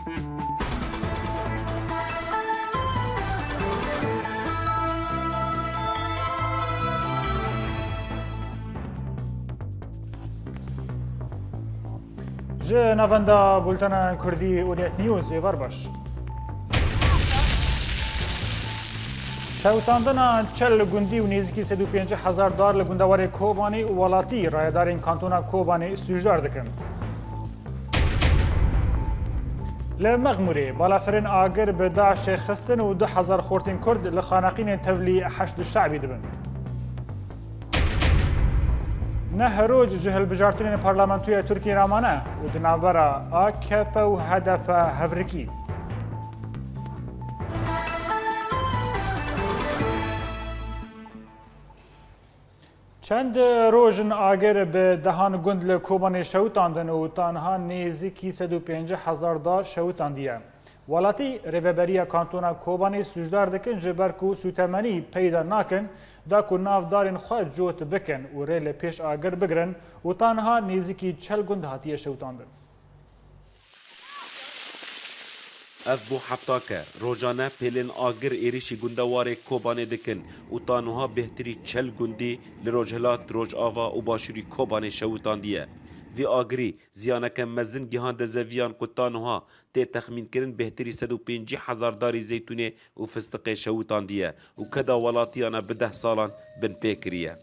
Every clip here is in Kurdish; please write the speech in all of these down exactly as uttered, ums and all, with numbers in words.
Ji navenda bultena Kurdî Orient News, êvar baş. Şewitandina çel gundî û nêzîkî sed û pêncî hezar dar li gundewarê Kobanê û welatî rayedarên kantona Kobanê sûcdar dikin. Li Mexmûrê balafirên agir bi DAIŞê xistin û du hezar xortên Kurd li xaneqînên tevlî Heşd Şe'bî dibin. Neh roj ji hilbijartinên parlamentoya Tirkiyê re mane û di navbera A K P û H D P hevrikî. Çend roj in agir bi dehan gund li Kobanê şewitandin û ta niha nêzîkî sed û pêncî hezar dar şewitandiye. Welatî rêveberiya kantona Kobanê sûcdar dikin, ji ber ku sûtemenî peyda nakin, da ku nav darên xwe cot bikin û rê li pêş agir bigirin û ta niha nêzîkî çel gund hatiye şewitandin. Ev bû heftake, rojane pêlên agir êrîşî gundewarê Kobanê dikin û ta niha bêhtirî çel gundî li rojhilat, rojava û başûrî Kobanê şewitandiye. Vî agirî ziyaneke mezin gihande zeviyan ku ta niha tê texmînkirin bêhtirî sed û pêncî hezar darî zeytûnê û fistiqê şewitandiye û keda welatiyane bi deh salan binpê kiriye.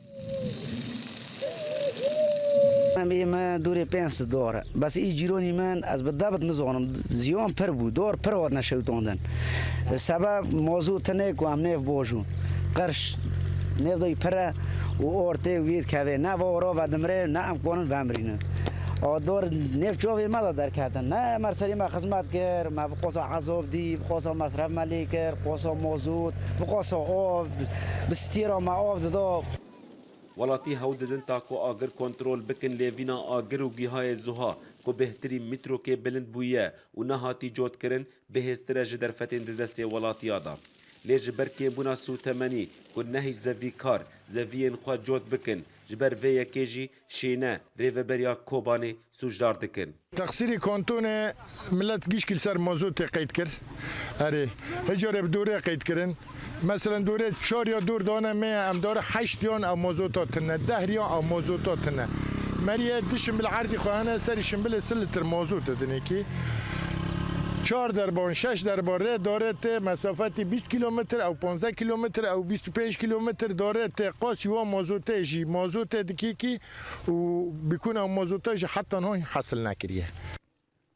Em ê me dûrê pênc sed dor e. Bes î cîronî min, ez bi debit nizanim. Ziyan pir bû, dor pir hatine şewitandin. Sebeb mozût tine ku em nêv bojûn. Qirş nêv de pir e û ortê wîr kevê. Ne va ora vedimrê, ne em kanin vemirînin. A dor nêv çavê me de derketin. Ne me serî me xizmet kir, me bi qosa ezab dî, bi qosa mesref me lê kir, qosa mozût, bi qosa av, bi stîra me av dida. Welatî hewl didin ta ku agir kontrol bikin, lê vîna agir û gihayê zuha ku bêhtirî mîtrokê bilind bûye û nehatî cotkirin, bihêztir e ji derfetên di destê welatiya de. Lê ji ber kêmbûna sûtemenî ku nehîşt zevîkar zeviyên xwe cot bikin, ji ber vê yekê jî şîne rêveberiya Kobanê sûcdar dikin. Teqsîrî kantonê millet gişkî li ser mazotê qeyd kir. Erê, hicarê bi dorê qeyd kirin. Meselen dorê çar ya dor dane me, em dare heşt yan ew mazota tine, deh ya ew mazota tine. Meriye di şimbil erdî xwe hene, serî şimbilê sî litir mazot didinê kî. Çar derban, şeş derban rê dare tê mesafetî bîst kilometre ew panzdeh kilometre ew bîst û pênc kilometre dare tê qasî wa mazotê jî mazotê dikî kî û bikûna mazota jî heta niha hesil nekiriye.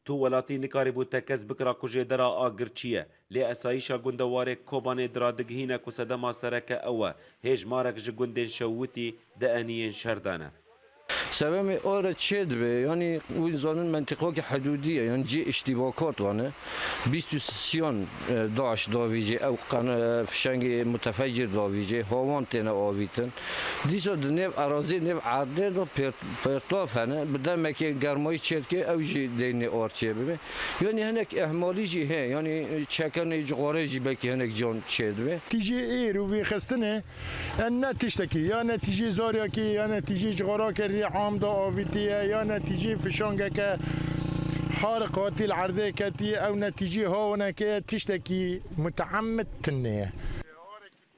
Tu welatî nikarîbû tekez bikira ku jêdera agir çi ye, lê esayîşa gundewarê Kobanê diradigihîne ku sedema sereke ew e, hêjmarek ji gundên şewitî di eniyên şer de ne. Sebemê ora çê dibe, yanî wî zanin mentiqokê hidûdî ye, yanî cê îştîbakat wane. Bîst û sisiyan, e, DAIŞ davîjê, ew qan-, e, fişengê mutefecir davîjê, hawan têne avîtin. Dîsa di nêv erazî, nêv erdê de pêr-, pêrtaf hene, bi demekê germayî çêdike, ew jî deynê ar çêbibe. Yanî hinek ihmalî jî heye, yanî çekenê cixwarê jî belkî hinek can çêdibe. Tîjî êr û vêxistinê, e, ne tiştekî, ya netîjî zaryakî, ya netîjî cixwarakê rê am da avîtiye, ya netîjî fişangeke hariq hatî li erdê ketiye, ew netîjî hawineke ye, tiştekî muteemid tune ye.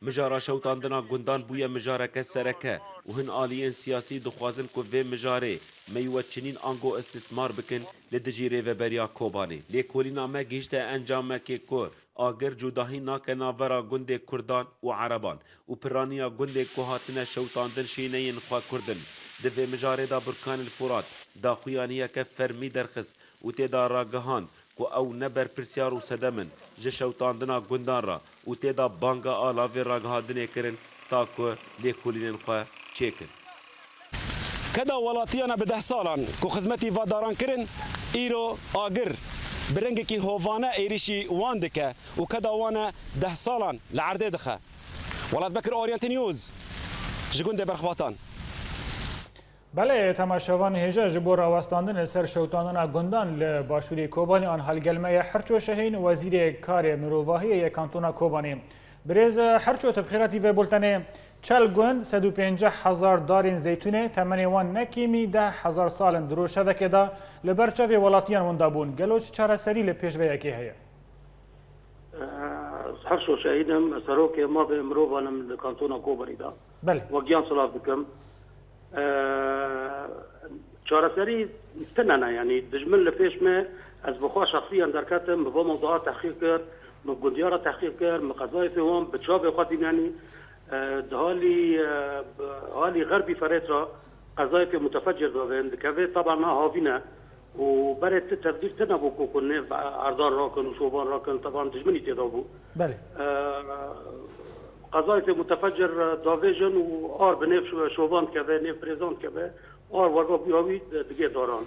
Mijara şewitandina gundan bûye mijareke sereke û hin aliyên siyasî dixwazin ku vê mijarê meyweçinîn ango îstismar bikin li dijî rêveberiya Kobanê. Lêkolîna me gihîşte encamekê ku agir cudahî nake navbera gundê Kurdan û Ereban û piraniya gundên ku hatine şewitandin şîneyên xwe Kurd in. Di vê mijarê de Burkan El Furat daxuyaniyeke fermî derxist û tê de ragihand ku ew ne berpirsiyar û sedem in ji şewitandina gundan re û tê de banga alavê ragihandinê kirin ta ku lêkolînên xwe çêkin. Keda welatiyane bi deh salan ku xizmetî va daran kirin, îro agir bi rengekî hovane êrîşî wan dike û keda wan e deh salan li erdê dixe. Welat Bekir, Orientin News, ji gundê Berxbatan. Belê, temaşevanê hêja, ji bo rawestandinê ser şewitandina gundan li başûrê Kobanê an hal gel me ye Hirço Şehîn, wezîrê karê mirovahiyê yê kantona Kobanê. Birêz Herço, tu bi xêr hatî vê bultenê. Çel gund sed û pêncî hezar darên zeytûnê, temenê wan ne kêmî deh hezar sal in, di rojevekê de li ber çavê welatiyan winda bûn. Gelo çi çareserî li pêş vê yekê heye? Herço Şehîd im, serokê mafê mirovan im li kantona Kobanî de. Belê. We giyan silav dikim. Eee, çareserî tune ne, yanî dijmin li pêş me, ez bi xwe şexsiyen derketim, min va mewdua tehqîq kir, min gundiya re tehqîq kir, min qezayê fê wan bi çavê xwe dîn, yanî, eee, di halî, eee, bi halî xerbî Ferêt re qezayê fê mutefecir davên dikeve, taban na havî ne û berê ti tevdîr tune bû ku, ku nêv erdan rakin û şovan rakin, taban dijminî tê de bû. Belê. Eee, qezayê fê mutefecir davêjin û ar bi nêv şo-, şovan dikeve, nêv birêzan dikeve, ar werva bûya wî di-, digê daran.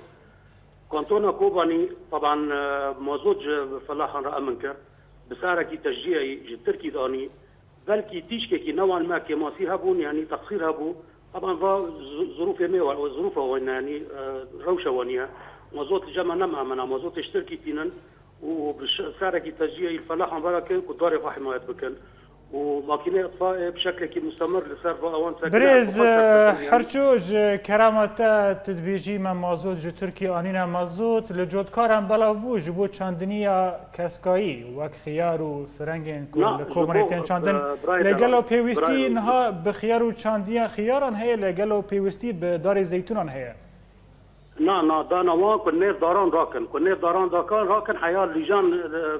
Kantona Kobanî, taban, e, mazot ji felahan re emin kir, bi serekî tecriyeyî ji Tirkî danî, belkî tîşkekî newan me kêmasî hebûn, yanî teqsîr hebû, taban va zu-, zirûfê me wa, zirûfa wan, yanî, e, rewşa wan e. Mazot li cem me nememena, mazotê ji Tirkî tînin. û bi şe-, serekî tecriyeyî li felahan verakin ku darê xwe himayet bikin. Û makîneya itfaiyê bi şeklekî mustemir li ser va ewan sekine. Birêz, e, Herço, ji kerema te tu dibêjî me mazot ji Tirkiyê anîne, mazot li cotkaran belav bû ji bo çandiniya keskayî, wek xiyar û firengên ku li Kobanê tên çandin. Lê gelo pêwîstî niha bi xiyar û çandiya xiyaran heye, lê gelo pêwîstî bi darê zeytûnan heye? Na, na, dana wan ku nêv daran rakin. Ku nêv daran dakan, rakin heya lîjan, e,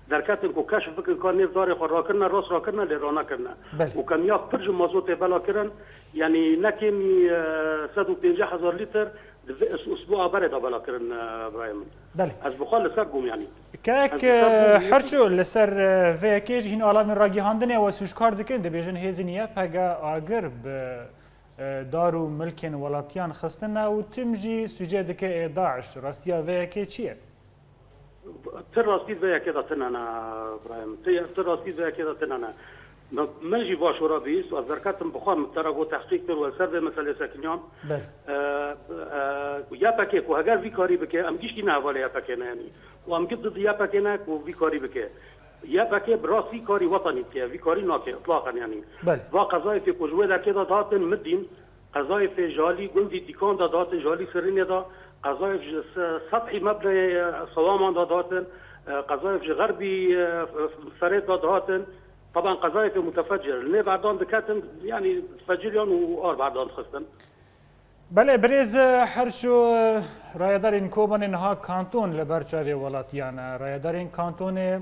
derketin ku keşf bikin ka nêv darê xwe rakirine, rast rakirine, lê ranekirine. Belê. Û kemiya pir ji mazotê bela kirin, yanî ne kêmî, e, sed û pêncî hezar lîtir di vê us-, usbûa berê de bela kirin, e, birayê min. Belê. Ez bi xwe li ser bûm, yanî. Kek, Ez li ser bûm, e, Herço, li ser, e, vê yekê jî hîn alavên ragihandinê we sûckar dikin, dibêjin hêzên Y P G agir bi e, dar û milkên welatiyan xistine û tim jî sûce dike ê DAIŞ. Rastiya vê yekê çi ye? Ti rastî vê yekê de tune ne, Ibrahim. Ti, ti rastî vê yekê de tune ne. Min, min jî va şora bihîst û ez derketim bi xwe, min te re got tehqîq kir û li ser vê meselê sekiniyan. Belê. E, e, Y P G ku heger vî karî bike, em giştî ne hevalê Y P G ne, yanî. Û em gişt di Y P G ne ku vî karî bike. Y P G bi rastî karî wetanî dike, vî karî nake, itlaqen, yanî. Belê. Va qezayê fê ku ji wê derkê de dihatin Midîn, qezayê fê ji alî gundî Dîkan de dihatin, ji alî Sirînê de, qezayê ji se-, sethî mebleyê, e, Sewaman de dihatin, e, qezayê ji xerbî, e, Ferêt de dihatin. Taban qezayê fê mutefecir. Li nêv erdan diketin, yanî feciriyan û ar berdan dixistin. Belê, birêz Herço, rayedarên Kobanê niha kanton li ber çavê welatiyan e. Rayedarên kantonê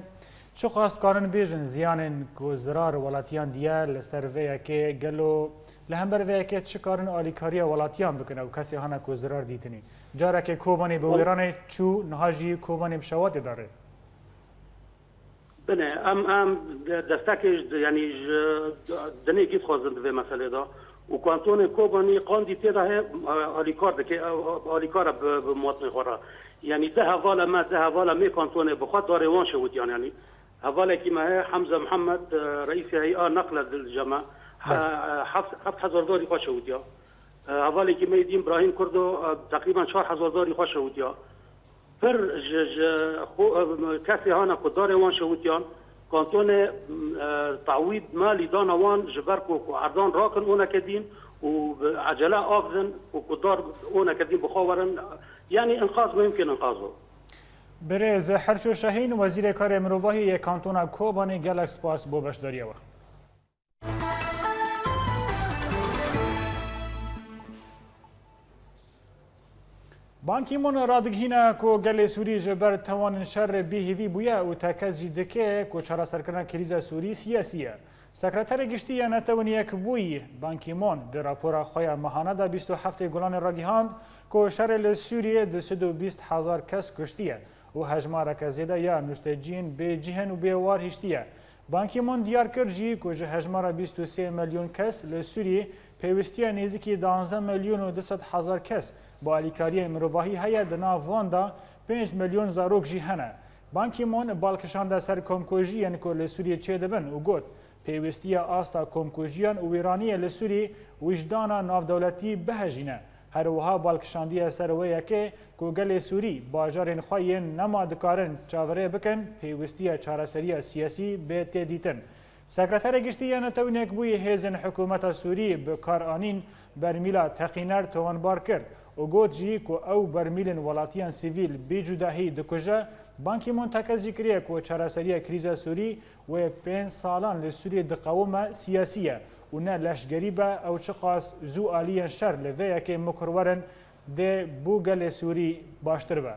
çiqas karin bêjin ziyanên ku zirar welatiyan diye li ser vê yekê, gelo li hember vê yekê çi karin alîkariya welatiyan bikin ew kesê hene ku zirar dîtinî? Carekê Kobanê bi wêranê çû, niha jî Kobanê bi şewatê de rê. Bine, em, em de-, destekê ji, yanî ji dinê gît xwazin di vê meselê de. Û kantonê Kobanî qandî tê de heye, alîkar dike, alîkar e bi, bi muwatinê xwe re. Yanî di hevala me, di hevala me kantonê bi xwe darê wan şewitiyan, yanî. Hevalekî me heye, Hemze Mihemed, e, reîsê hey'a neql e di cem me. He-, Belê. e, heft, heft hezar darî xwe şewitiya. E, hevalekî me yê dîn Brahîm Kurdo, e, teqrîben çar hezar darî xwe şewitiya. Pir ji, ji xwe, kesê hane ku darê wan şewitiyan, kantonê, e, tawîd malî dana wan ji ber ku, ku erdan rakin oneke dîn û bi ecele av din û ku dar oneke dîn bi xwe werin, yanî inqaz mumkin inqaz o. Birêz Herço Şahîn, Wezîrê Karê Mirovahî yê Kantona Kobanê, gelek spas bo beşdariya we. Ban Ki-moon radigihîne ku gelê Sûrî ji ber tewanên şer bêhêvî bûye û tekez jî dike ku çareserkirina krîza Sûrî siyasî ye. Sekreterê Giştî ya Netewên Yekbûyî, Ban Ki-moon, di rapora xwe ya mehane de bîst û heftê Gulanê ragihand ku şerê li Sûriyê du sed û bîst hezar kes kuştiye û hejmareke zêde ya nuşteciyên bê cih in û bê war hiştiye. Ban Ki-moon diyar kir jî ku ji hejmara bîst û sê milyon kes li Sûriyê pêwîstiya nêzîkî duwazdeh milyon û du sed hezar kes bi alîkariyên mirovahî heye, di nav wan de pênc milyon zarok jî hene. Ban Ki-moon bal kişande ser komkujiyên ku li Sûriyê çêdibin û got, pêwîstiya asta komkujiyan û wêraniyê li Sûriyê wijdana navdewletî bihejîne. Her wiha bal kişandiye ser wê yekê ku gelê Sûrî bajarên xwe yên nema dikarin çaverê bikin, pêwîstiya çareseriya siyasî bê tê dîtin. Sekreterê Giştî ya Netewên Yekbûyî hêzên hikûmeta Sûrî bi kar anîn bermîla teqîner tawanbar kir û got jî ku ew bermîlên welatiyan sivîl bê cudahî dikuje. Ban Ki-moon tekez jî kiriye ku çareseriya krîza Sûrî wê pênc salan li Sûriyê diqewime siyasî ye û ne leşgerî be, ew çiqas zû aliyên şer li vê yekê mikur werin, dê bo gelê Sûrî baştir be.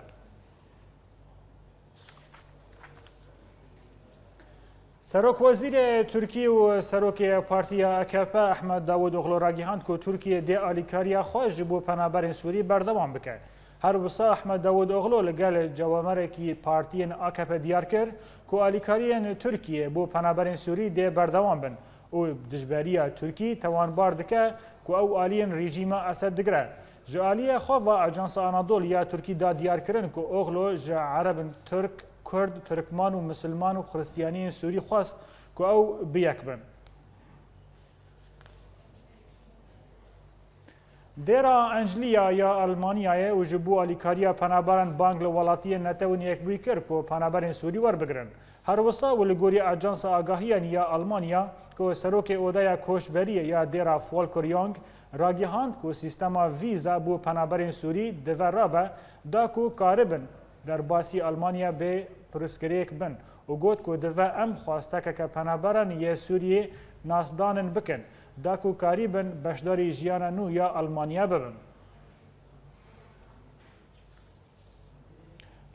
Serokwezîrê Tirkî û serokê partiya A K P Ahmet Davutoglu ragihand ku Tirkiye dê alîkariya xwe ji bo penaberên Sûrî berdewam bike. Her wisa Ahmet Davutoglu li gel cewamerekî partiyên A K P diyar kir ku alîkariyên Tirkiye bo penaberên Sûrî dê berdewam bin û dijberiya Tirkî tawanbar dike ku ew aliyên rejîma Esed digire. Ji aliyê xwe ve Ajansa Anadolu ya Tirkî da diyarkirin ku Oglu ji Erebin Tirk, Kurd, Tirkman û Misilman û Xiristiyaniyên Sûrî xwest ku ew bi yek bin. Dêra Encliya ya Almanyayê û ji bo alîkariya penaberan bang li welatiyên Netewên Yekbûyî kir ku penaberên Sûrî werbigirin. Her wisa û li gorî Ajansa Agahiyan ya Almanya ku serokê Odeya Koçberiyê ya dêra Volker Jung ragihand ku sîstema vîza bo penaberên Sûrî dive rabe, da ku karibin derbasî Almanya bê pirsgirêk bin û got ku dive em xwestekeke penaberan yê Sûriyê nasdanin bikin, da ku karîbin beşdarî jiyana nû ya Almanya bibin.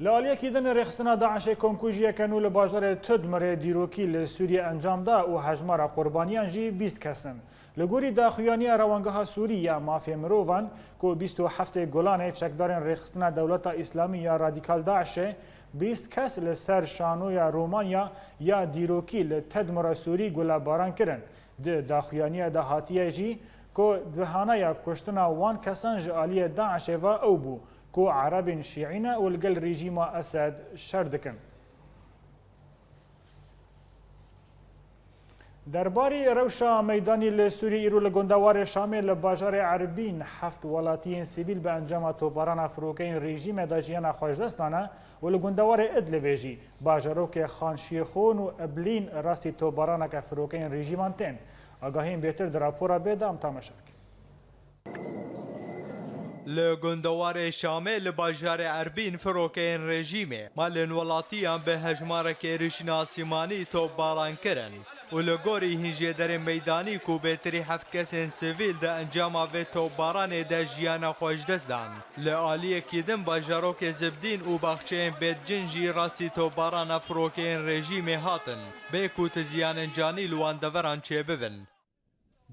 Li aliyekî din rêxistina DAIŞê komkujiyeke nû li bajarê Tudmirê dîrokî li Sûriyê encam da û hejmara qurbaniyan jî bîst kes in. Li gorî daxuyaniya Rewangeha Sûrî ya Mafê Mirovan ku bîst û heftê Gulanê çekdarên rêxistina Dewleta Îslamî ya Radîkal DAIŞê bîst kes li ser şanoya Romanya ya dîrokî li Tedmura Sûrî gulebaran kirin. Di daxuyaniya de hatiye jî ku duhana ya kuştina wan kesan ji aliyê DAIŞê ve ew bû ku Erebên Şîî ne û li gel rejîma Esed şer dikin. Derbarî rewşa meydanî li Sûriyê, îro li gundewarê Şamê li bajarê Erbîn heft welatiyên sivîl bi encama topbarana firokeyên rejîmê de jiyana xwe ji dest dane û li gundewarê Idlibê jî bajarokê Xan Şêxûn û Eblîn rastî topbaraneke firokeyên rejîman tên. Agahiyên bêtir di rapora bê de em temaşe bikin. Li gundewarê Şamê li bajarê Erbîn firokeyên rejîmê malên welatiyan bi hejmarek êrişên asîmanî topbaran kirin û li gorî hînjêderên meydanî ku bêtirî heft kesên sivîl di encama vê topbaranê de jiyana xwe ji dest dan. Li aliyekî din bajarokê Zibdîn û baxçeyên Bêtcin jî rastî topbarana firokeyên rejîmê hatin, bê ku ti ziyanên canî li wan deveran çêbibin.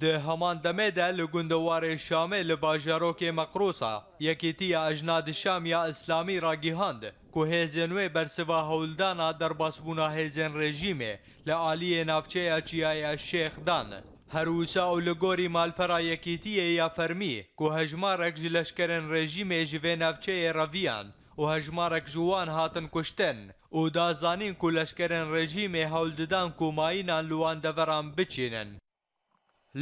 Di heman demê de li gundewarê Şamê li bajarokê Meqrûsa, Yekîtiya Ejnad Şam ya Îslamî ragihand ku hêzên wê bersiva hewldana derbasbûna hêzên rejîmê li aliyê navçeya Çiyayê Şêx dan. Her wisa û li gorî malpera Yekîtiyê ya fermî ku hejmarek ji leşkerên rejîmê ji vê navçeyê reviyan û hejmarek ji wan hatin kuştin û da zanîn ku leşkerên rejîmê hewl didan ku mayînan li wan deveran biçînin.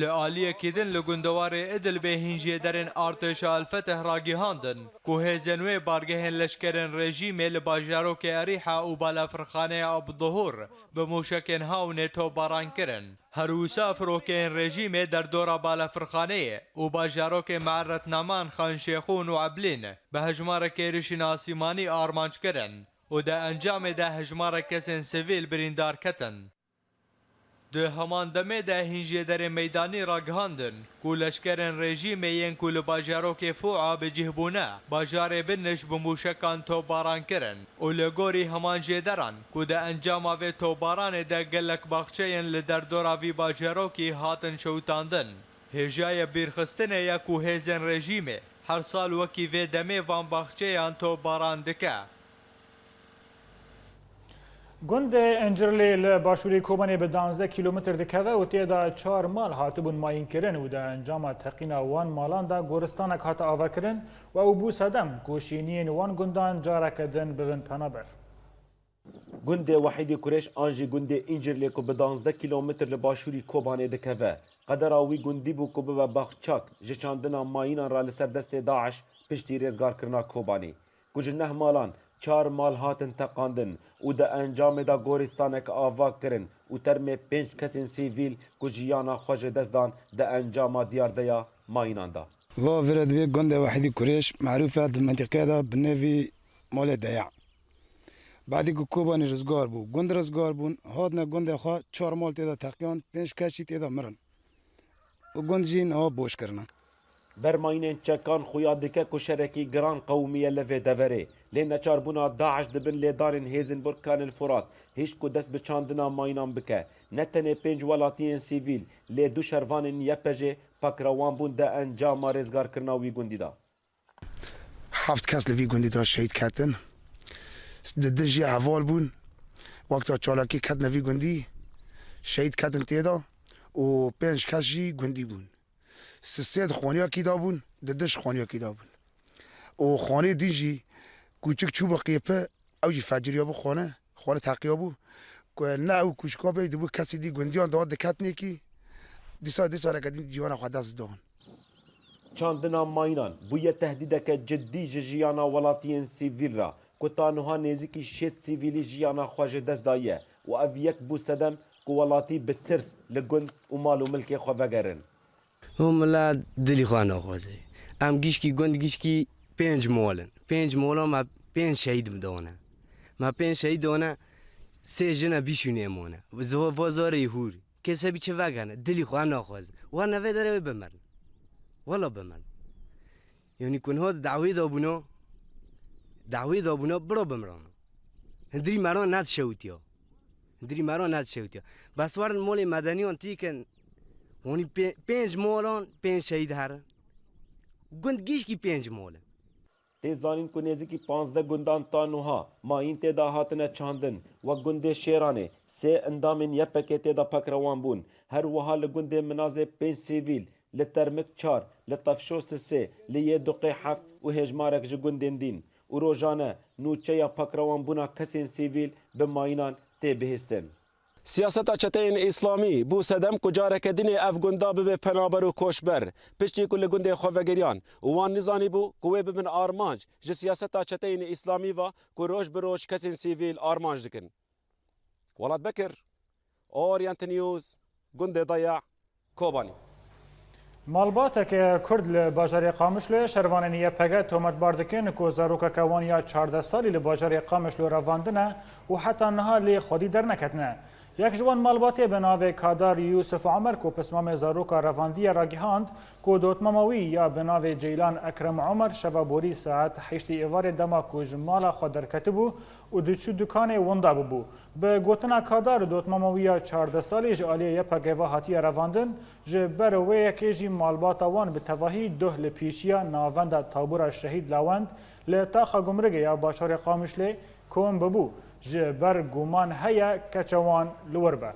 Li aliyekî din li gundewarê Idlibê hînjêderên Artêşa El-Feteh ragihandin ku hêzên wê bargehên leşkerên rejîmê li bajarokê Erîha û balafirxaneya Abduhur bi mûşekên hawnê topbaran kirin. Her wisa firokeyên rejîmê derdora balafirxaneyê û bajarokê Me'retnaman, Xanşêxûn û Eblîn bi hejmarek êrişên asîmanî armanc kirin û di encamê de hejmarek kesên sivîl birîndar ketin. Di heman demê de hînjêderên meydanî ragihandin ku leşkerên rejîmê yên ku li bajarokê Fûa bi cih bûne, bajarê Binij bi mûşekan topbaran kirin û li gorî heman jêderan ku di encama vê topbaranê de gelek baxçeyên li derdora vî bajarokî hatin şewitandin. Hêjayê bîrxistinê ye ku hêzên rejîmê her sal wekî vê demê van baxçeyan topbaran dike. Gundê Încirlê li başûrê Kobanê bi duwazdeh kîlometr dikeve û tê de çar mal hatibûn mayînkirin û di encama teqîna wan malan de goristanek hate avakirin û ew bû sedem ku şêniyên wan gundan careke din bibin penaber. Gundê Wehîdî Kurêş an jî gundê Încirlê ku bi duwazdeh kîlometr li başûrî Kobanê dikeve, qedera wî gundî bû ku bibe baxçak, ji çandina mayînan re li ser destê DAIŞ piştî rêzgarkirina Kobanê. Ku ji neh malan çar mal hatin teqandin û di encamê de gorîstanek ava kirin û termê pênc kesên sivîl ku jiyana xwe ji dest dan di encama diyardeya mayînan de. Va vire dibê gundê Wehîdî Kurêş, merûf e di mentiqeya de bi nêvî Malê Deya. Badî ku Kobanî rizgar bû, gund rizgar bûn, hatine gundê xwe, çar mal tê de teqiyan, pênc kes jî tê de mirin. Û gund jî niha boş kirine. Bermayînên çekan xuya dike ku şerekî giran qewimiye li vê deverê. Lê neçarbûna DAIŞ di bin lêdanên hêzên Burkan el Furat hişt ku dest bi çandina mayînan bike. Ne tenê pênc welatiyên sivîl, lê du şervanên Y P G pakrewan bûn di encama rêzgarkirina wî gundî de. Heft kes li vî gundî de şehîd ketin. Di din jî heval bûn. Wexta çalakî ketine vî gundî, şehîd ketin tê de û pênc kes jî gundî bûn. Sisê di xaniyekî de bûn, di din jî xaniyekî de bûn. Û xanê din jî kûçik çûbû qêpi, ew jî feciriyabû xane, xane teqiyabû. Ku ne ew kûçika bê, dibû kesî dî gundiyan da diketinê kî, dîsa, dîsa reke din ciyana xwe dest didan. Çandina mayînan bûye tehdîdeke cidî ji jiyana welatiyên sivîl re, ku ta niha nêzîkî şêst sivîlî jiyana xwe ji dest daye û ev yek bû sedem ku welatî bi tirs li gund û mal û milkê xwe vegerin. Û mila dilî xwe naxwaze. Em gişkî gund gişkî pênc mol in. Pênc mola me pênc şehîd dane. Me pênc şehîd dane, sê jine bîşûnê mane. Ziwa va zarê hûr. Kesebî çi vegane, dilî xwe naxwaze. Wa nevê dere wê bimirin. Wela bimirin. Yanî ku niha dawî dabûna, dawî dabûna bira bimirana. Hindirî meran nedişewitiya. Hindirî meran nedişewitiya. Bes werin molê medeniyan tîkin, wanî pê-, pênc molan, pênc şehîd herin. Gund gişkî pênc mol in. Tê zanîn ku nêzîkî panzdeh gundan ta nuha mayîn tê de hatine çandin, wek gundê Şêranê, sê endamên Y P G tê de pakrewan bûn. Her wiha li gundê Minazê pênc sivîl, li Termik çar, li Tefşo sisê, li Yê Duqê heft û hêjmarek ji gundên dîn. Û rojane nûçeya pakrewanbûna kesên sivîl bi mayînan tê bihîstin. Siyaseta çeteyên îslamî bû sedem ku careke dinê ev gunda bibe penaber û koçber, piştî ku li gundê xwe vegeriyan û wan nizanîbû ku wê bibin armanc ji siyaseta çeteyên îslamî ve ku roj bi roj kesên sivîl armanc dikin. Welat Bekir, Orient News, gundê Deya, Kobanî. Malbateke Kurd li bajarê Qamişloyê şervanên Y P G tometbar dikin ku zarokeke wan ya çardeh salî li bajarê Qamişlo revandine û heta niha lê xwedî derneketine. Yek ji wan malbatê bi navê Kadar Yusuf Omer ku pismamê zaroka revandiye ragihand ku dotmama wî ya bi navê Ceylan Ekrem Omer şeva borî saet heştê êvarê dema ku ji mala xwe derketibû û diçû dukanê winda bûbû. Bi gotina Kadar, dotmama wî ya çardeh salî ji aliyê Y P G ve hatiye revandin, ji ber wê yekê jî malbata wan bi tevahî doh li pêşiya navenda Tabûra Şehîd Lawend li taxa Gumrugê ya bajarê Qamişlê kom bûbû. Ji ber guman heye keça wan li wir be.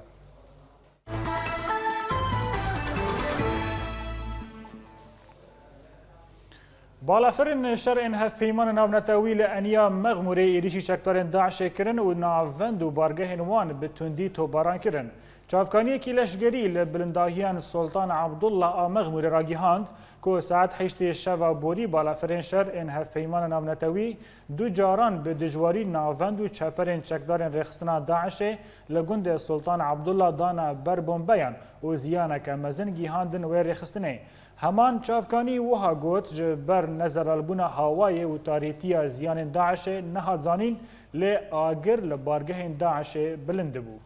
Balafirên şer ên Hevpeymanê Navnetewî li Eniya Mexmûrê êrîşî çekdarên DAIŞê kirin û navend û bargehên wan bi tundî topbaran kirin. Çavkaniyekî leşgerî li bilindahiyan Sultan Abdullah a Mexmûrê ragihand ku saet heştê şeva borî balafirên şer ên Hevpeymanê Navnetewî du caran bi dijwarî navend û çeperên çekdarên rêxistina DAIŞê li gundê Sultan Abdullah dane ber bombeyan û ziyaneke mezin gihandin wê rêxistinê. Heman çavkanî wiha got, ji ber nezelalbûna hawayê û tarîtiya ziyanên DAIŞê nehat zanîn, lê agir li bargehên DAIŞê bilind dibû.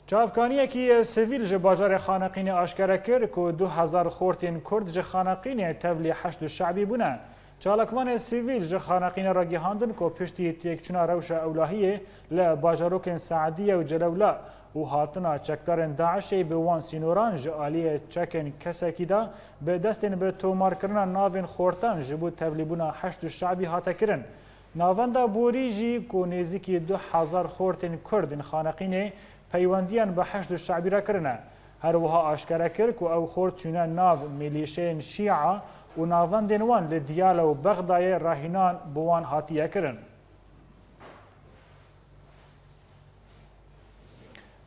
Çavkaniyekî sivîl ji bajarê Xaneqînê aşkere kir ku du hezar xortên Kurd ji Xaneqînê tevlî Heşd û Şe'bî bûne. Çalakvanê sivîl ji Xaneqînê ragihandin ku piştî têkçûna rewşa ewlahiyê li bajarokên Seediye û Celewla û hatina çekdarên DAIŞê bi wan sînoran ji aliyê çekên kesekî de bi destên bi tomarkirina navên xortan ji bo tevlîbûna Heşd û Şe'bî hate kirin. Navenda borî jî ku nêzîkî du hezar xortên Kurd ên Xaneqînê peywendiyan bi Heşd û Şe'bî re kirine. Her wiha aşkere kir ku ew xort çûne nav milîşeyên Şîa û navendên wan li Diyale û Bexdayê rahînan bi wan hatiye kirin.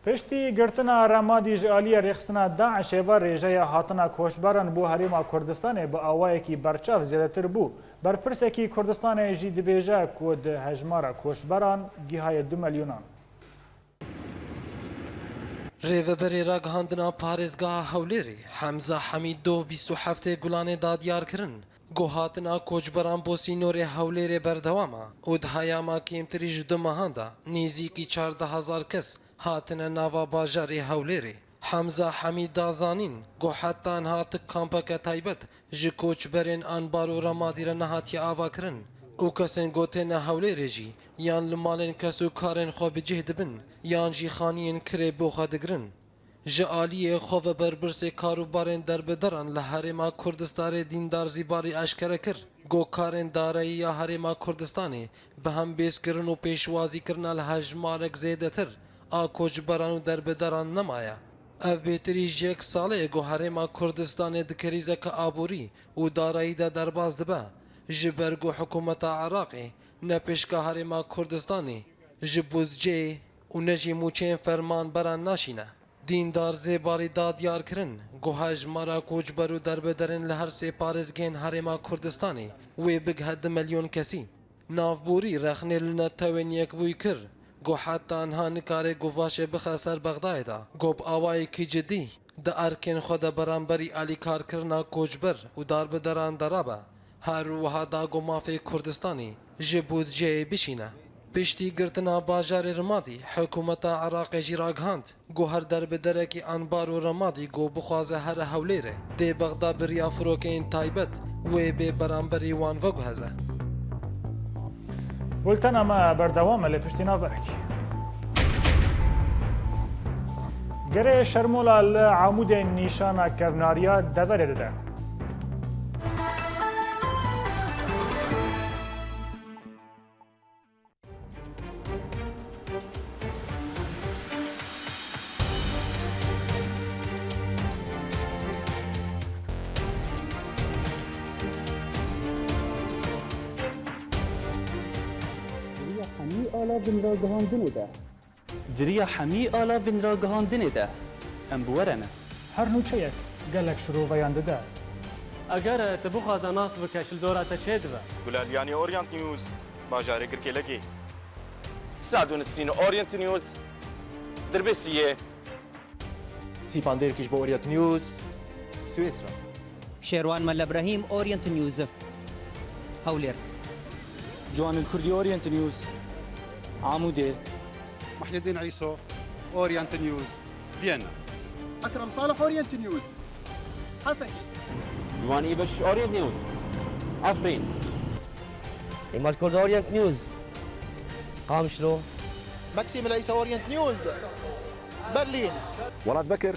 Piştî girtina Remadî ji aliyê rêxistina DAIŞê ve rêjeya hatina koçberan bo Herêma Kurdistanê bi awayekî berçav zêdetir bû. Berpirsekî Kurdistanê jî dibêje ku di hejmara koçberan gihaye du milyonan. Rêveberê Ragihandina Parêzgeha Hewlêrê, Hemza Hemîd dov bîst û heftê Gulanê da diyar kirin, ku hatina koçberan bo sînorê Hewlêrê berdewam e û di heyama kêmtirî ji du mehan de nêzîkî çardeh hezar kes hatine nava bajarê Hewlêrê. Hemza Hemîd da zanîn ku heta niha ti kampeke taybet ji koçberên Anbar û Remadî re nehatiye avakirin û kesên ku têne Hewlêrê jî yan li malên kes û karên xwe bi cih dibin, yan jî xaniyên kirê bo xwe digirin. Ji aliyê xwe ve berpirsê karûbarên derbideran li Herêma Kurdistanê Dîndar Zîbarî eşkere kir ku karên darayî ya Herêma Kurdistanê bi hembêzkirin û pêşwazîkirina li hejmarek zêdetir a koçberan û derbideran nemaye. Ev bêtirî ji yek salê ye ku Herêma Kurdistanê di krîzeke aborî û darayî de derbas dibe, ji ber ku hikûmeta Iraqê ne pêşka Herêma Kurdistanê ji budceyê û ne jî mûçeyên fermanberan naşîne. Dîndar Zêbarî da diyar kirin ku hejmara koçber û derbiderên li her sê parêzgehên Herêma Kurdistanê wê bigihe du milyon kesî. Navborî rexnê li Netewên Yekbûyî kir ku heta niha nikare guvaşê bixe ser Bexdayê de ku bi awayekî cidî di erkên xwe de beramberî alîkarkirina koçber û darbideran de rabe, her wiha da ku mafê Kurdistanê ji budceyê bişîne. Piştî girtina bajarê Rimadî, hikûmeta Iraqê jî ragihand ku her derbiderekî Anbar û Remadî ku bixwaze here Hewlêrê, dê Bexda bi riya firokeyên taybet wê bê beramberî wan veguheze. Bultena me berdewam e lê piştî navberekî. Gerê Şermola li Amûdê nîşana kevnariya deverê dide. Di riya hemî ala vinragihandinê de. Di riya hemî ala vinragihandinê de. Em bi we re ne. Her nûçeyek gelek şiroveyan dide. Eger tu bixwaze nas bike, ji li dora te çê dibe. Gulaliyanê Orient News, bajarê Girkêlekê. Sadûnisîn Orient News, Dirbêsiyê. Sîpan Dêrkî ji bo Orient News, Swêsra. Şêrwan Mele Brahîm, Orient News, Hewlêr. Ciwanil Kurdî, Orient News, Amûdê. Muhyiddin Îso, Orient News, Viyana. Ekrem Salih, Orient News, Hesekî. Ciwanî Beşîş, Orient News, Efrîn. Îmad Kurd, Orient News, Qamişlo. Maksîm Leysa, Orient News, Berlîn. Welat Bekir,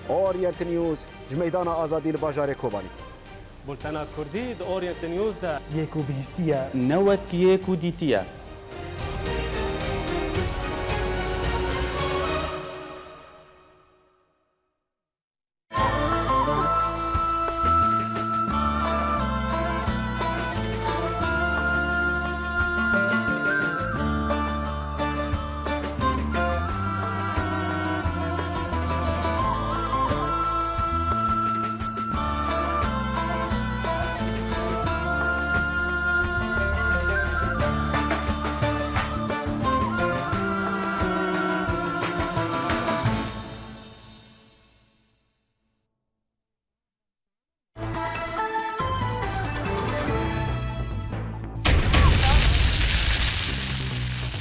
Orient News, ji Meydana Azadî li bajarê Kobanî. Bultena Kurdî di Orient News de. Yê ku bihîstiye. Ne wek yê ku dîtiye.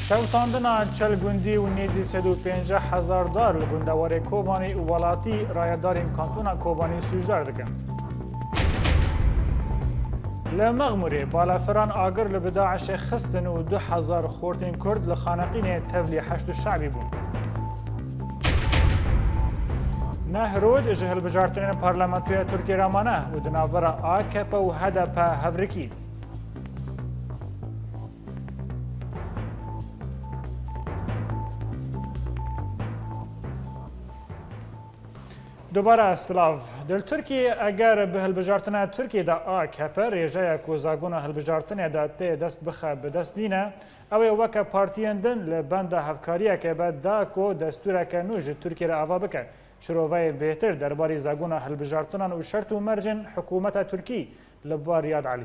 Şewitandina çil gundî û nêzî sed û pêncî hezar dar li gundewarê Kobanî û welatî rayedarên kantona Kobanî sûcdar dikin. Li Mexmûrê balafiran agir li bi DAIŞê xistin û du hezar xortên Kurd li Xaneqînê tevlî Heşd û Şe'bî bûn. Neh roj ji hilbijartinên parlamentoya Tirkiyê re mane û di navbera A K P û H D P hevrikî. Dubare silav. Di Tirkiyê eger bi hilbijartina Tirkiyê de A K P rêjeya ku zagona hilbijartinê de tê dest bixe bi dest bîne, ew ê weke partiyên din li benda hevkariyeke be da ku destûreke nû ji Tirkiyê re ava bike. Şiroveyê bêhtir derbarê zagona hilbijartinan û şert û mercên hikûmeta Tirkî li ba Riyad Elî.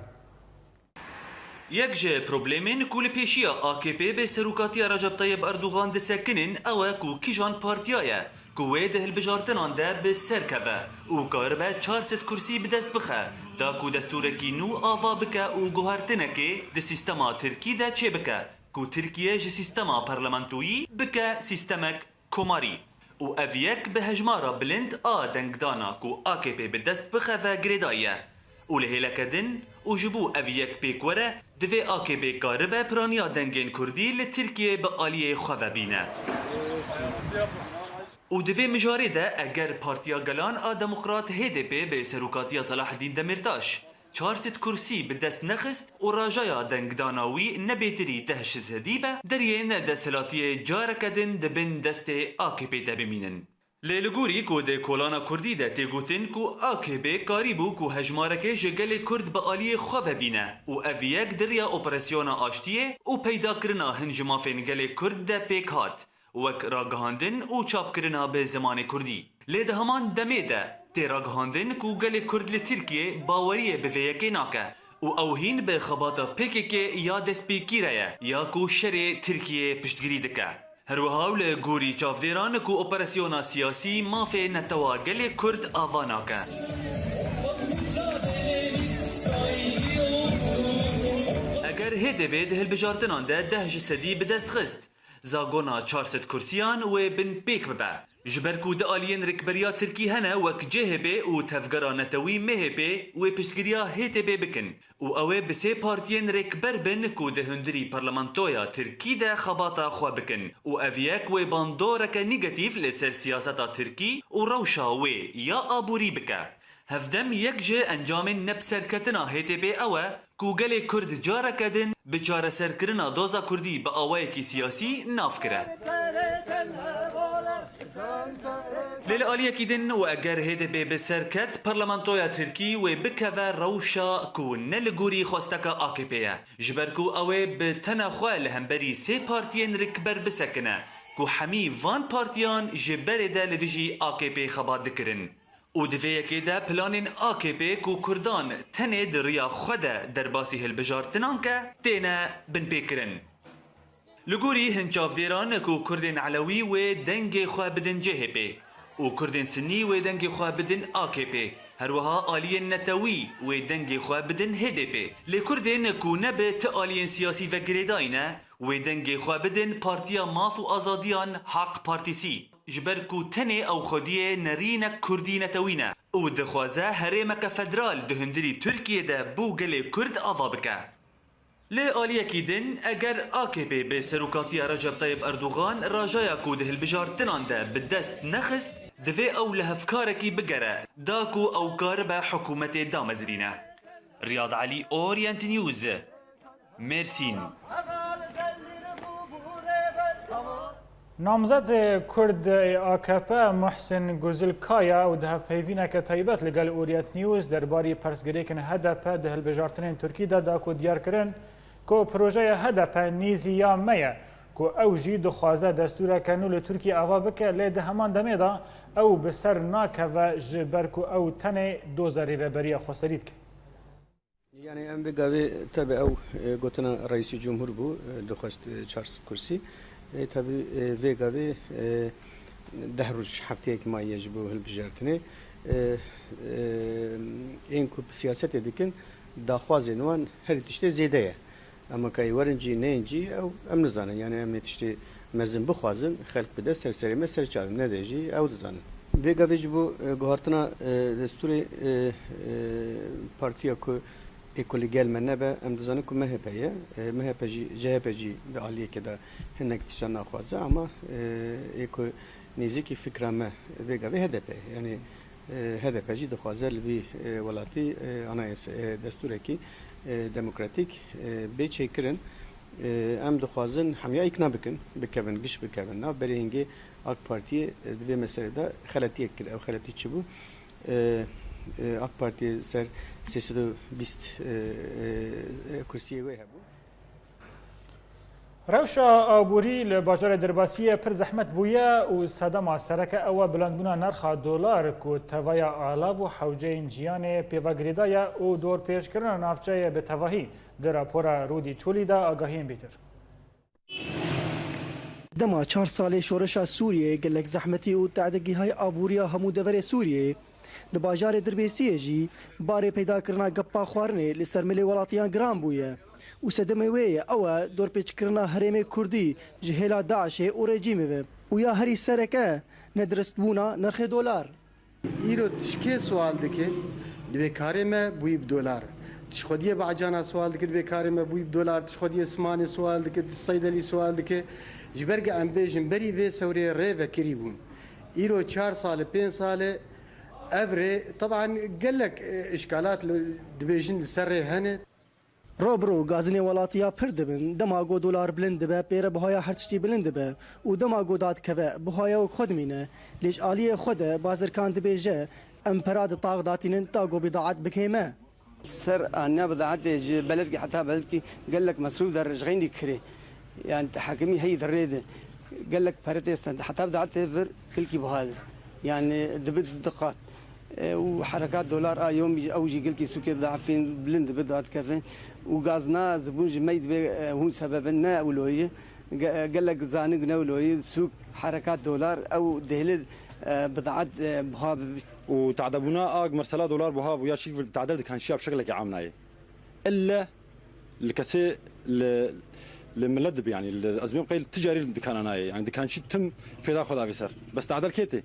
Yek ji problemên ku li pêşiya A K P bi serokatiya Recep Tayyip Erdogan disekinin ew e ku kîjan partiya ye ku wê di hilbijartinan de bi ser keve û karibe çar sed kursî bi dest bixe, da ku destûrekî nû ava bike û guhertinekê di sîstema Tirkî de çêbike ku Tirkiye ji sîstema parlamentoyî bike sîstemek komarî û ev yek bi hejmara bilind a dengdana ku A K P bi dest bixe ve girêdayî ye û li hêleke din û ji bo ev yek pêk were, divê A K P karibe piraniya dengên Kurdî li Tirkiyê bi aliyê xwe ve bîne. Û di vê mijarê de eger Partiya Gelan a Demokrat H D P bi serokatiya Selaheddîn Demîrtaş, çar sed kursî bi dest nexist û rajaya dengdana wî ne bêtirî deh ji sedî be, deriyên desthilatiyê careke din di bin destê A K P de bimînin. Lê li gorî ku di kolana kurdî de tê gotin ku A K P karîbû ku hejmarekê ji gelê kurd bi aliyê xwe ve bîne û ev yek di riya operasyona aştiyê û peydakirina hin ji mafên gelê kurd de pêk hat. Wek ragihandin û çapkirina bi zimanê kurdî. Lê di heman demê de tê ragihandin ku gelê kurd li Tirkiyê baweriyê bi vê yekê nake û ew hîn bi xebata P K K ya destpêkî re ye ya ku şerê Tirkiyê piştgirî dike. Her wiha û li gorî çavdêran ku operasyona siyasî mafê netewa gelê kurd ava nake. Eger H D P di hilbijartinan de deh ji sedî bi dest xist, zagona çar sed kursiyan wê binpêk bibe. Ji ber ku du aliyên rêkberiya Tirkî hene wek C H P û Tevgera Netewî M H P wê piştgiriya H D P bikin û ew ê bi sê partiyên rêkber bin ku di hundirî parlamentoya Tirkî de xebata xwe bikin û ev yek wê bandoreke negatîf li ser siyaseta Tirkî û rewşa wê ya aborî bike. Hevdem yek ji encamên nebiserketina H D P ew e ku gelê Kurd careke din bi çareserkirina doza Kurdî bi awayekî siyasî nav kire. Lê li aliyekî din û eger H D P bi ser ket, parlamentoya Tirkî wê bikeve rewşa ku ne li gorî xwesteka A K P ye. Ji ber ku ew ê bi tena xwe li hemberî sê partiyên rikber bisekine ku hemî van partiyan ji berê de li dijî A K P xebat dikirin. Û di vê yekê de planên A K P ku Kurdan tenê di riya xwe de derbasî hilbijartinan ke têne binpêkirin. Li gorî hin çavdêran ku Kurdên Elewî wê dengê xwe bidin C H P û Kurdên Sinnî wê dengê xwe bidin A K P, her wiha aliyên netewî wê dengê xwe bidin H D P. Lê Kurdên ku ne bi ti aliyên siyasî ve girêdayî ne, wê dengê xwe bidin Partiya Maf û Azadiyan, Haq Partisi. Ji ber ku tenê ew xwediyê nerînek kurdî netewî ne û dixwaze herêmeke federal di hundirî Tirkiyê de bo gelê Kurd ava bike. Li aliyekî din, eger A K P bi serokatiya Recep Tayyip Erdogan rajaya ku di hilbijartinan de bi dest nexist, divê ew li hevkarekî bigere, da ku ew karibe hikûmetê damezrîne. Riyad Elî, Orient News, Mêrsîn. Namzedê Kurd ê A K P Muhsin Guzil Kaya û di hevpeyvîneke taybet li gel Orient News derbarî pirsgirêkên H D P di hilbijartinên Tirkî de da ku diyar kirin ku projeya H D P nêzî ya me ye, ku ew jî dixwaze destûreke nû li Tirkiyê ava bike, lê di heman demê de ew bi ser nakeve ji ber ku ew tenê doza rêveberiya xweserî dike. Yani em vê gavê tabi ew, e, gotina Reîsî Cumhur bû, e, dixwest, e, çar sed kursî. E, tabi, e, vê gavê, e, deh roj hefteyek maye ji bo hilbijartinê. E, e, ên ku siyasetê dikin, daxwazên wan herî tiştê zêde ye. Ama ka werin cî, neyên cî, ew em nizanin. Yani em ê tiştê mezin bixwazin, xelk bide ser serê me, ser çavê me, nede jî, ew dizanin. Vê gavê ji bo, e, guhartina, e, destûrê, e, e, partiya ku ê ku li gel me nebe, em dizanin ku M H P ye. E, M H P jî, C H P jî di aliyekê de hinek tiştan naxwaze, ama, e, ê ku nêzîkî fikra me vê gavê H D P ye. Yani, e, H D P jî dixwaze li vî, e, welatî, e, anayasa, e, destûrekî, e, demokratîk, e, bê çêkirin. E, em dixwazin hemiya îkna bikin, bikevin, giş bikevin nav. Berê hingê AK Partiyê, e, di vê meselê de xeletiyek kir. Ew xeletî çi bû? E, e, AK Partiyê ser sê sed û bîst, e, e, e, kursiyê wê hebû. Rewşa aborî li bajarê Dirbasiyê pir zehmet bûye û sedema sereke ew e bilandbûna nirxa dolar ku tevaya alav û hewceyên jiyanê pêva girêdaye û dorpêçkirina navçeyê bi tevahî. Di rapora Rûdî Çolî de agahiyên bêtir. Dema çar salê şoreşa Sûriyeyê gelek zehmetî û tehdê gihayî aboriya hemû deverê Sûriyeyê. Li bajarê Dirbêsiyê jî barê peydakirina gepa xwarinê li ser milê welatiyan giran bûye û sedemê wê ye ew e dorpêçkirina herêmê Kurdî ji hêla DAIŞê û rejîmê ve û ya herî sereke nediristbûna nirxê dolar. Îro tişkê sual dike, dibê karê me bûyî bi dolar. Tişxwediyê Bacana sual dike, dibê karê me bûyî bi dolar, tişxwediyê Simanê sual dike, tiş Seydelî sual dike. Ji ber ge em bêjin berî vê sewrê rê vekirî bûn. Îro çar sal e, pênc sal e ev rê, teban gelek, e, îşkalat li, dibêjin li ser rê hene. Ro bi ro gazinê welatiya pir dibin, dema ku dolar bilind dibe, pêre buhaya her tiştî bilind dibe û dema ku dadikeve, buhaya wek xwe dimîne. Lê ji aliyê xwe de bazirkan dibêje, em pera di tax datînin ta ku bidaet bikê me. Ser aniya bidaetê ji beledkî heta beledkî gelek mesrûf der ji xeynî kirê. Yani hekimî heyî di rê de gelek pere tê stend. Heta bidaetê vir kilkî buha de. Yani dibi diqat. E, û herekat dolar a yomî ew jî gilkî sûkê didafin, bilind dibi dadkevin. Û gazna zibûn ji me dibê, e, hûn sebebin ne ewloyî. Ge-, gelek zanik ne ewloyî, sûk herekat dolar, ew dêhli, e, bidaet, e, buha bi. Û tadebûna a mersela dolar buha bû ya şîk tadel dikanşiya bi şeklekî am nayê. Elle li kesê li, li millet dibe, yani li, ez bêm qey tu carî dikana nayê. Yani dikançî tim fêda xwe davê ser. Bes tadel kê tê?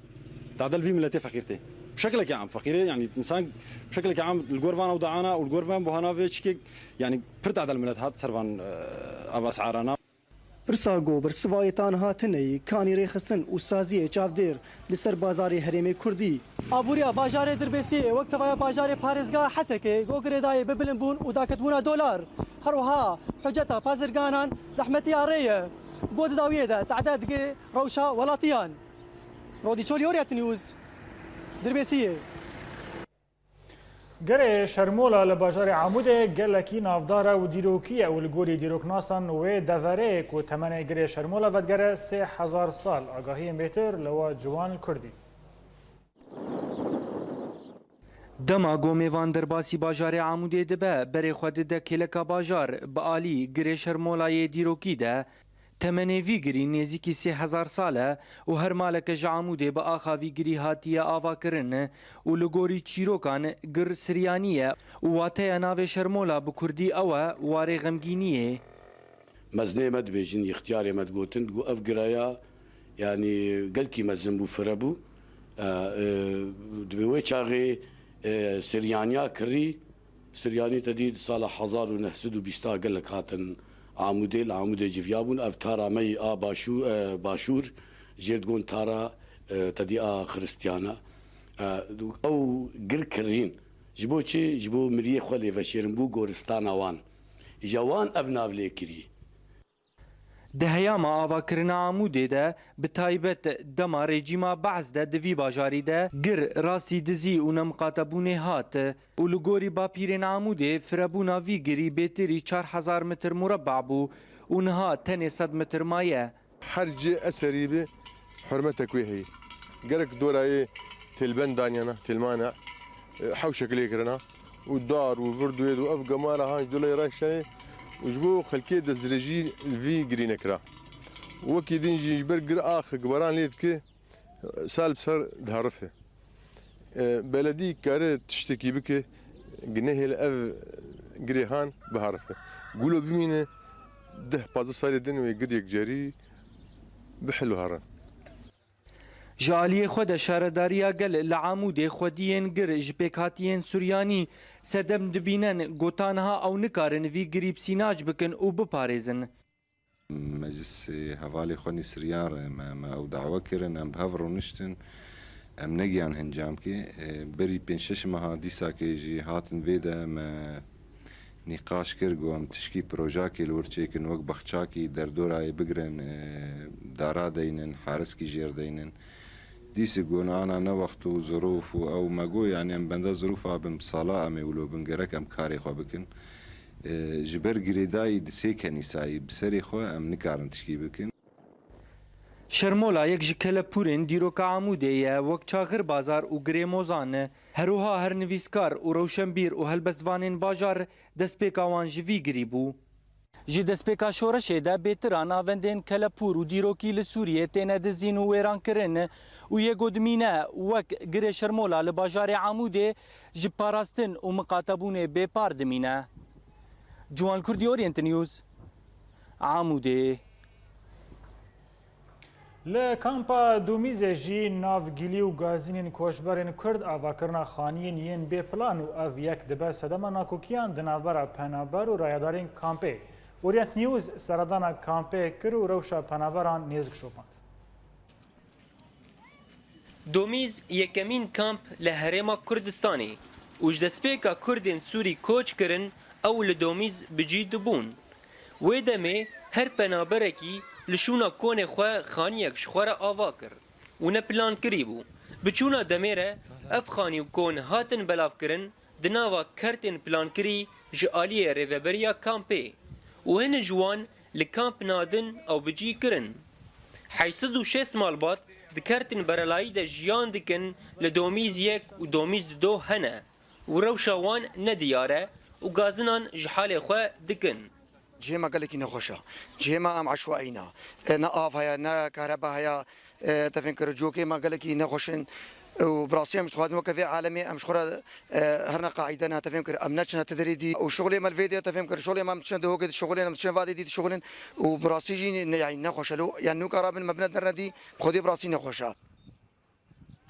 Tadel vî milletê feqîr tê. Bi şekilekî am feqîrê, yani insan bi şekilekî am li gor van ew daana û li gor van buhana vê çikê, yani pir tadel millet hat ser van, e, ev esarana. Pirsa ku bersivayê tan hatine yî kanî rêxistin û saziyê çavdêr li ser bazarê herêmê Kurdî. Aboriya bajarê Dirbêsiyê wek tevaya bajarê parêzgeha Hesekê go girêdayê bi bilimbûn û daketbûna dolar. Her wiha huceta pazirganan zehmetiya rê ye. Go di dawiyê de tade digê rewşa welatiyan. Rodî Çolî, Orient News, Dirbêsiyê. Girê Şermola li bajarê Amûdê gelekî navdar e û dîrokî ye û li gorî dîroknasan wê deverê ku temenê Girê Şermola vedigere sê hezar sal. Agahiyên bêtir li we Ciwan Kurdî. Dema ku mêvan derbasî bajarê Amûdê dibe, berê xwe dide kêleka bajar, bi alî Girê Şermola yê dîrokî de. Temenê vî girî nêzîkî sê hezar sal e û her maleke ji Amûdê bi axa vî girî hatiye avakirin û li gorî çîrokan gir siryanî ye û wateya navê Şermola bi kurdî ew e, warê xemgîniyê. Mezinê me dibêjin, îxtiyarê me digotin, digot ev giraya, yanî gelkî mezin bû, fire bû. E, e, dibê wê çaxê, e, siryaniya kirî, Siryanî te dî di sala hezar û neh sed û bîst gelek hatin Amûdê, li Amûdê civiyabûn. Ev tara me yî a başû-, e, başûr, jê digon tara, e, te dî a xiristiyana. E, ew gir kirîn. Ji bo çi? Ji bo miriyê xwe lê veşêrin, bû goristana wan. Îja wan ev nav lê kirî. Di heyama avakirina Amûdê de, bi taybet dema rejîma Be'es de di vî bajarî de gir rastî dizî û nemiqatebûnê hat û li gorî bapîrên Amûdê firebûna vî girî bêtirî çar hezar metr mureba bû û niha tenê sed metr maye. Her cih eserî bi hurmetek wê heye. Gerek dorayê têlbend daniyana, têlmana, e, hewşek lê kirina û dar û vird û êd û ev gemara han ji dolê reşayê û ji bo xelkê destdirêjî li vî girî nekira. Wekî din jî ji ber gir ax gibaran lê dike, sal bi sal diherife. E, beledî kare tiştekî bike, nehêle ev girê han biherife. Gulo bimîne deh pazdeh salê din wê gir yekcerî bihil û herin. Ji aliyê xwe de Şaredariya Gel li Amûdê xwediyên gir ji pêkhatiyên Suryanî sedem dibînin, got ta niha ew nikarin vî girî psînac bikin û biparêzin. Meclisê hevalê xwe nî Siryan re me, me ew dawe kirin, em bi hev rûniştin, em negiyan hincamkê. E, berî pênc şeş meha dîsakê jî hatin vê de me Nîqaş kir, got, em tişkî projakê li wir çêkin, wek bexçakî derdorayê bigirin, e, dara deynin, hariskî jêr deynin. Dîsî got, ana ne wext û zirûf û ew me got, yanî em benda zirûfa bin, bi sala em ê wilo bin, gerek em karê xwe bikin. E, ji ber girêdayî di sê kenîsayî bi serê xwe em nikarin tişkî bikin. Şermola yek ji kelepûrên dîroka Amûdê ye, wek Çaxir Bazar û Girê Mozan. Her wiha her nivîskar û rewşenbîr û helbestvanên bajar destpêka wan ji vî girî bû. Ji destpêka şoreşê de bêtir a navendên kelepûr û dîrokî li Sûriyê têne dizîn û wêrankirin û yê ku dimîne wek Girê Şermola li bajarê Amûdê ji parastin û miqatebûnê bêpar dimîne. Ciwan Kurdî, Orient News, Amûdê. Li kampa Domîzê jî nav gilî û gazînên koçberên Kurd, avakirina xaniyên yên bê plan û ev yek dibe sedema nakokiyan di navbera penaber û rayedarên kampê. Orient News seredana kampê kir û rewşa penaberan nêzîk şopand. Domîz yekemîn kamp li Herêma Kurdistanê û ji destpêka Kurdên Sûrî koç kirin, ew li Domîz bi cî dibûn. Wê demê her penaberekî li şûna konê xwe xaniyek ji xwe re ava kir û ne plankirî bû. Bi çûna demê re ev xanî û kon hatin belavkirin, di nava kertên plankirî ji aliyê rêveberiya kampê û hin ji wan li kamp nadin ew bi cî kirin. Heşt sed û şêst malbat di kertên berelayî de jiyan dikin, li Domîz yek û Domîz du hene û rewşa wan nediyar e û gazinan ji halê xwe dikin. Cihê me gelekî nexweş e. Cihê me em eşwaî ne. E, ne av heye, ne kahreba heye. E, te fêm kir, cokê me gelekî nexweş in. Û bi rastî em ji dixwazin weke vê alemê em ji xwe re, e, herine qaîde ne, te fêm kir, em neçine ti derê dî. Û şixulê me li vê de, te fêm kir, şixulê me em diçine dihokê dişixulin, em diçine vadê dî dişixulin. Û bi rastî jî ne, yanî nexweş e lo. Yanî nûka rabin me bine derine dî, bi xwedê bi rastî nexweş e.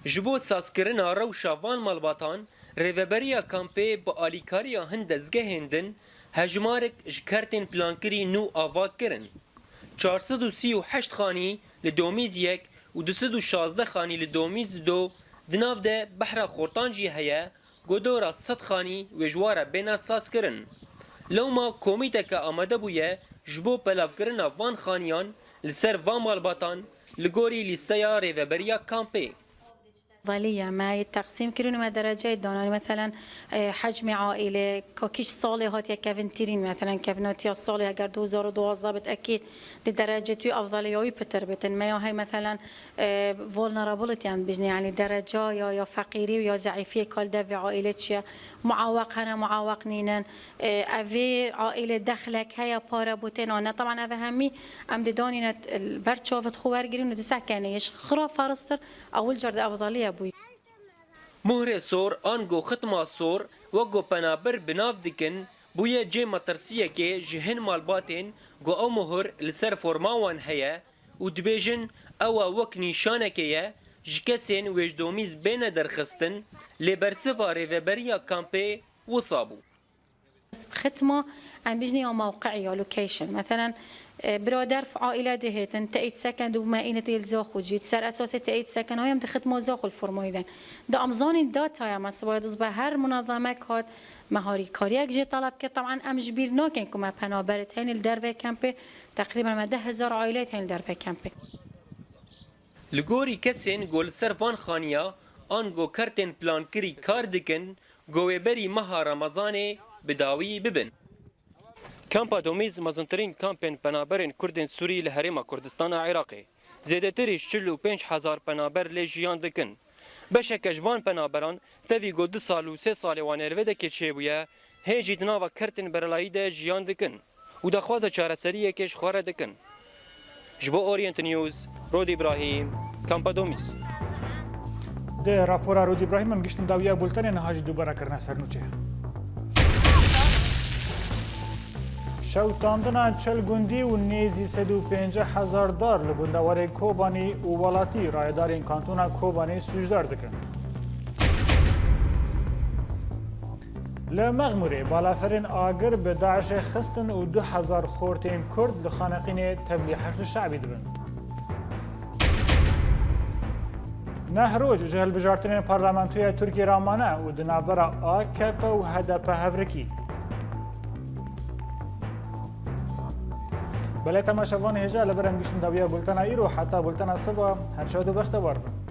Ji bo sazkirina rewşa van malbatan, rêveberiya kampê bi alîkariya hin dezgehên din hejmarek ji kertên plankirî nû ava kirin. Çar sed û sî û heşt xanî li Domîz yek û du sed û şazdeh xanî li Domîz du di nav de behra xortan jî heye, ku dora sed xanî wê ji wa re bêne sazkirin. Lewma komîteke amade bûye ji bo belavkirina van xaniyan li ser van malbatan li gorî lîsteya rêveberiya kampê. Evdaliye me yê teqsîm kirin û me dereceyê danan. Meselen, e, hecmê aîlê, ka kî ji salê hatiye kevintirîn, meselen, kevinatiya salê heger du hezar û duwazdeh bit, ekîd di derecê tu evdaliya wî pitir bitin. Me ya hey, meselen, e, vulnerability, em bijnê, yanî dereca ya, ya feqîrî û ya zeîfiyê ka li dev vê aîlê çi ye. Muaweq hene, muaweq nînin. E, evê aîlê dexlek heye, pare bû têna ne. Teban ev hemî em dê danîne t-, ber çavit xwe wergirîn û disekenê. Yê ji xira feristir ewil car di evdaliye bûye. Muhrê sor ango xitma sor, wek ku penaber bi nav dikin, bûye cê metirsiyekê ji hin malbatên ku ew muhir li ser forma wan heye û dibêjin ew e wek nîşanekê ye ji kesên wê ji domîz bêne derxistin, lê bersiva rêveberiya kampê wisa bû. Xitma, em bijnê ya mewqe'î ya location. Meselen, e, birader aîle dihêtin, teyîd seken di me îne têl zaxo cî. Ser esasê teyîd seken, hayem di xitma zaxo li formayî den. Da em zanîn dataya me, sibaya diz be her munezemek hat, me harîkariyek jê taleb kir. Taban em ji bîr nakin ku me penaberit heyne li dervê kempê, teqrîben me deh hezar aîleyt heyne li dervê kempê. Li gorî kesên ku li ser van xaniya ango kertên plankirî kar dikin, ku wê berî meha Remezanê bi dawî bibin. Kampa Domîz mezintirîn kampên penaberên Kurdên Sûrî li Herêma Kurdistana Iraqê. Zêdetirî ji çil û pênc hezar penaber lê jiyan dikin. Beşeke ji van penaberan tevî ku du sal û sê salê wan ê li vê dekê çêbûye, hê jî di nava kertên berelayî de jiyan dikin û daxwaza çareseriyekê ji xwe re dikin. Ji bo Orient News, Rûd Îbrahîm, Kampa Domîz. Di rapora Rûd Îbrahîm em giştin dawiya bultenê, niha jî dubare kirine ser nûçê. Şewitandina çil gundî û nêzî sed û pêncî hezar dar li gundewarê Kobanî û welatî rayedarên kantona Kobanê sûcdar dikin. Li Mexmûrê balafirên agir bi DAIŞê xistin û du hezar xortên Kurd li Xaneqînê tevlî Heşd Şe'bî dibin. Neh roj ji hilbijartinên parlamentoya Tirkiyê re mane û di navbera A K P û H D P hevrikî. Belê temaşevanê hêja, li vir em giştin dawiya bultena îro, heta bultena siba, her şad û bextewar bin.